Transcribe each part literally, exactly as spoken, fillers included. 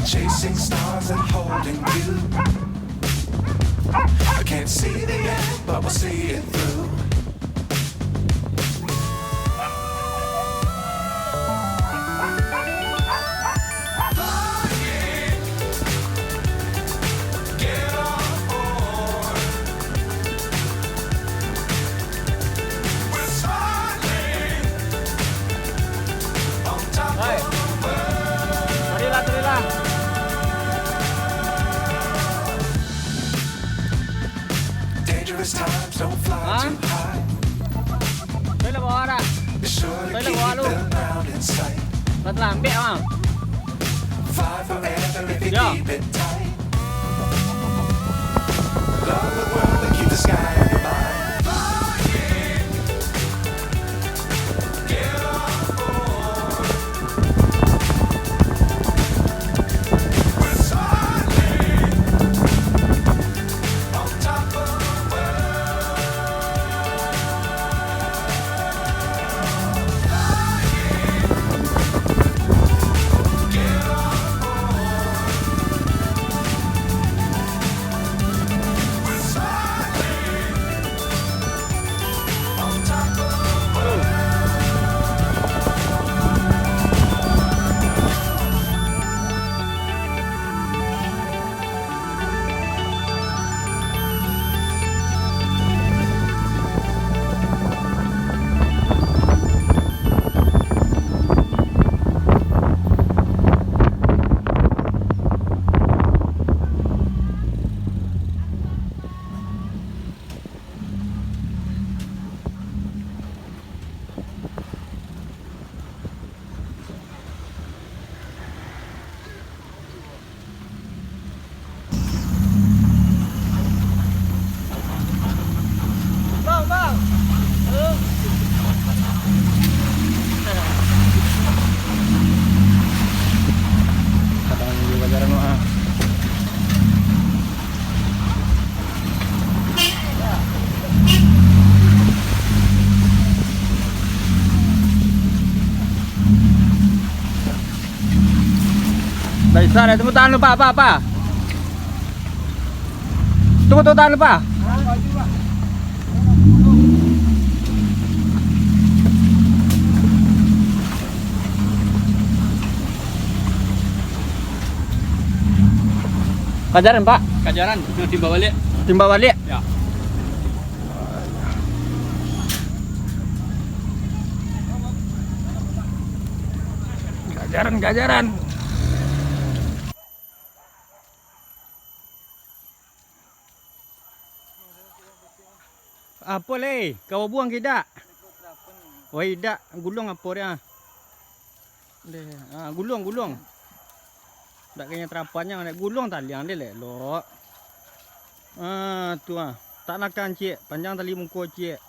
Chasing stars and holding you. I can't see the end, but we'll see it through. Hai. Tarilah, tarilah. Dangerous times, don't fly too high. Toilet bawah dah. Be sure to keep the ground in sight. Lah terlambat, bang. Fly forever if you keep it tight. Love the world and keep the sky in your mind. Bang, bang. Halo. Kadang juga jarang, ah. Dah bisa dah, tunggu tahan lu, Pak, Pak, Pak. Tunggu, tunggu tahan lu, Pak. Kajaran, Pak. Kajaran, nak timba baliak. Timba baliak? Ya. Kajaran, kajaran. Apo lai? Ka babuang kah indak? Oh, indak. Gulung apo dia? Deh, ah, gulung, gulung. Ndak kena tarapan, ndak gulung taliang deh, lelok. Ah, tu ah. Tak nakan ciek, panjang tali muko ciek.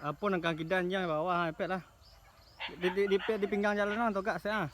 Apo nan ka kidan jang bawah, epek lah. Di, di, di, di pinggang jalan lah, togak se ah.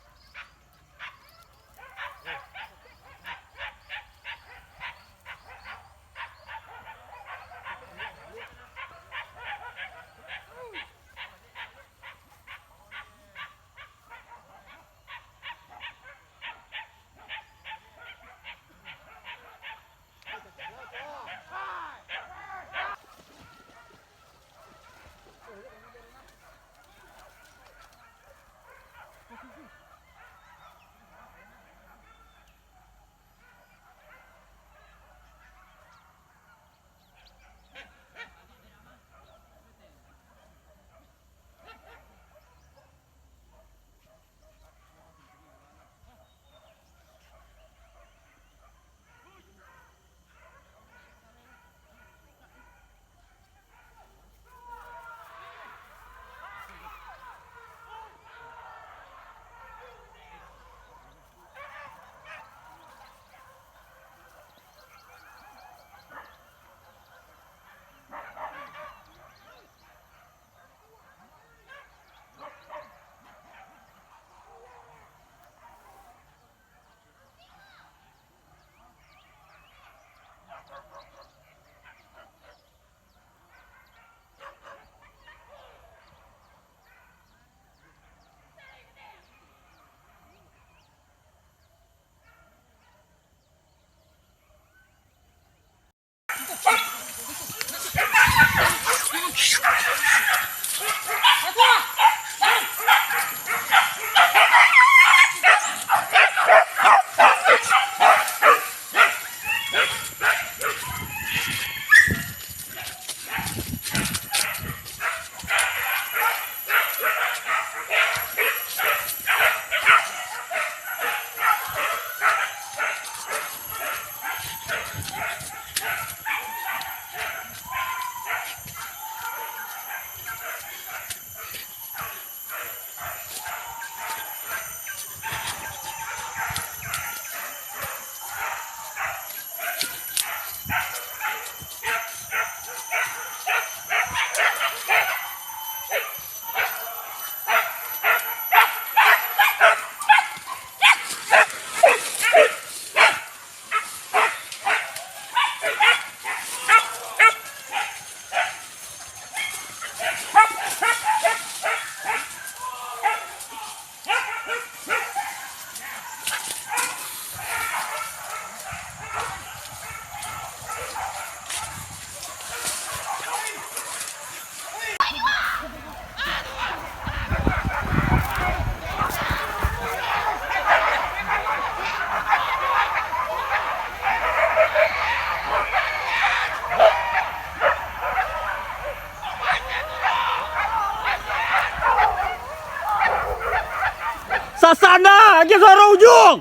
Sana, agiah suaro ujuang.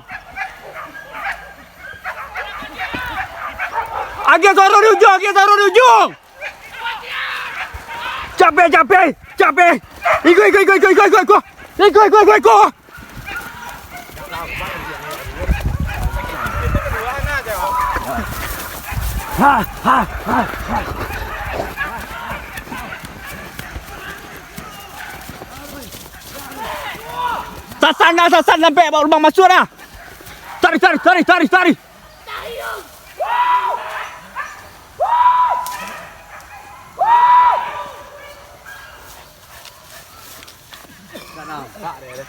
Agiah suaro di ujuang, agiah suaro di ujuang. Capek, capek, capek. Iko, iko, iko, iko, iko, iko, iko. Iko, iko, iko, iko. Ha, ha, ha, ha. Sasan dah, sasan sampai bak lubang masuak dah. Tarik, tarik, tarik, tarik, tarik. Tak nampak dia.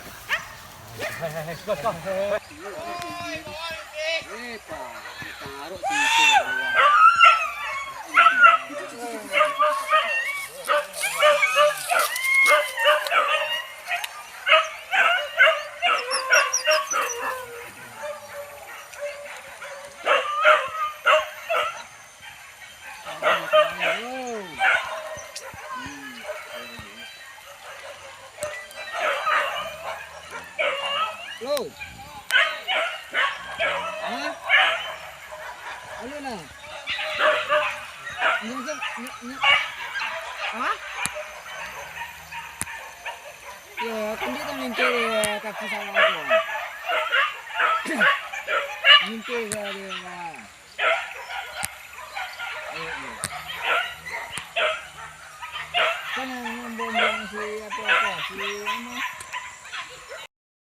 Halo. Hah? Halo, nah. Nyo, nyo, nyo, nyo. Hah? Yo, kan dia tak mingkir, kaki salah tu. Mingkir salah dia, nah. Kan yang, yang bom-bom si apa-apa, si anu.